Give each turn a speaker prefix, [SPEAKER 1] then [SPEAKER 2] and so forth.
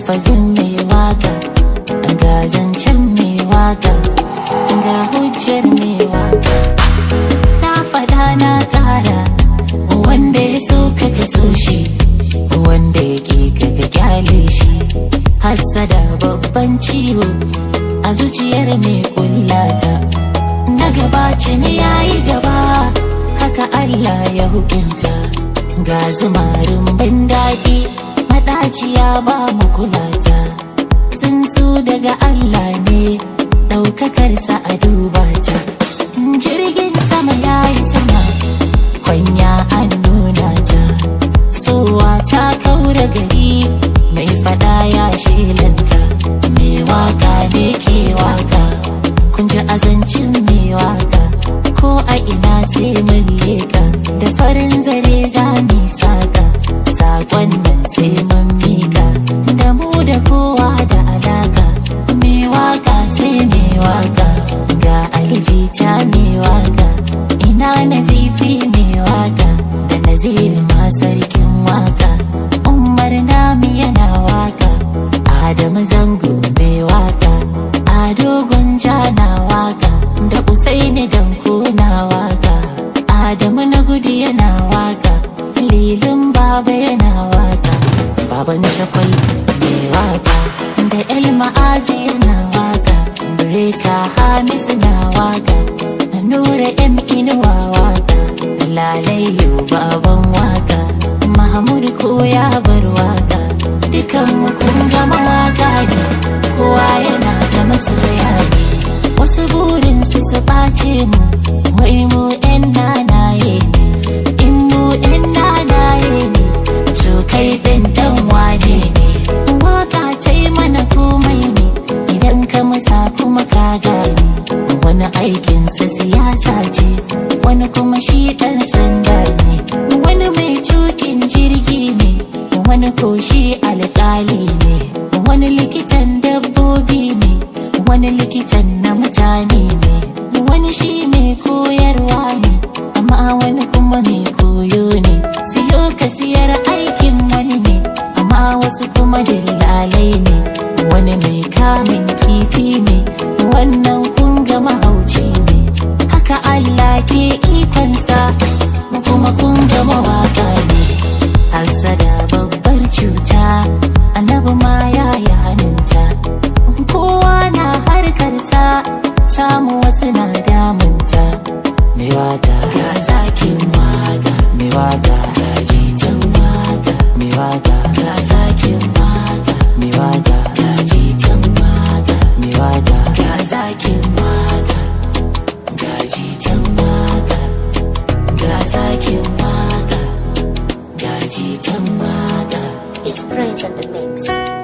[SPEAKER 1] Lafazin mai waka, ga zancen mai waka, ga hujjar mai waka. Na faɗa na ƙara, wanda ya so ka ka so shi, wanda ya ƙi ka ka kyale shi. Hassada babban ciwo a zuciyar mai kullata. Na gabaci ne yayi gaba, haka Allah ya hukunta. Ga zumarin ban daɗi, maɗaciya ba mu kulata. Tsuntsu daga Allah ne, ɗaukakarsa a duba ta. Jirgin sama yayi sama, kwanya an nuna ta. Sowa ta kaura gari, mai fada ya shelanta. Mai waka ne ke waka, kun ji azancin mai waka. Ko a ina sai mun leka, da farin zare za mu saka. Sakon nan sai mun mika, da mu da kowa da alaka. Mai waka sai mai waka, ga aljita mai waka. Ina Nazifi mai waka, da Nazir ma sarkin waka. Umar Nami yana waka, Adamu Zango mai waka, Ado Gwanja na waka, da Usaini Danko na waka, Adamu na gudu yana waka, Lilin Baba yana waka, Baban Chakwai mai waka, da El Ma'azi yana waka, Breka Hamisu na waka, Nura M Inuwa waka, Lalayo baban waka, Mahmud ko ya bar waka. Dukan mu kun gama waka ne, kowa yana da masoya ne. Wasu burin su su ɓace mu, wai mu 'yan nanaye ne. In mu 'yan nanaye ne, to kai ɗin ɗan wane ne? Waka ce mana komai ne, idan ka masa kuma ka gane. Wani aikinsa siyasa ce, wani kuma shi ɗan sanda ne, wani mai tukin jirgi ne, wani ko shi alƙali ne, wani likitan dabbobi ne, wani likitan na mutane ne, wani shi mai koyarwa ne, amma wani kuma mai koyo ne. Siyo ka siyar aikin wani ne, amma wasu kuma dillalai ne. Wani mai kamun kifi ne, wannan kun ga mahauci ne. Haka Allah ke ikonsa, mu kuma kun ga mawaka ne. Hasada babbar cuta, Annabi ma ya yi hannunta. Kowa na harkarsa, samu wasu na damunta. Mai waka ga zakin waka, mai waka ga jitan waka, mai waka ga zakin waka, mai waka ga jitan waka, mai waka ga zakin waka, ga jitan waka, ga zakin waka, ga jitan waka.
[SPEAKER 2] It's Prince on the mix.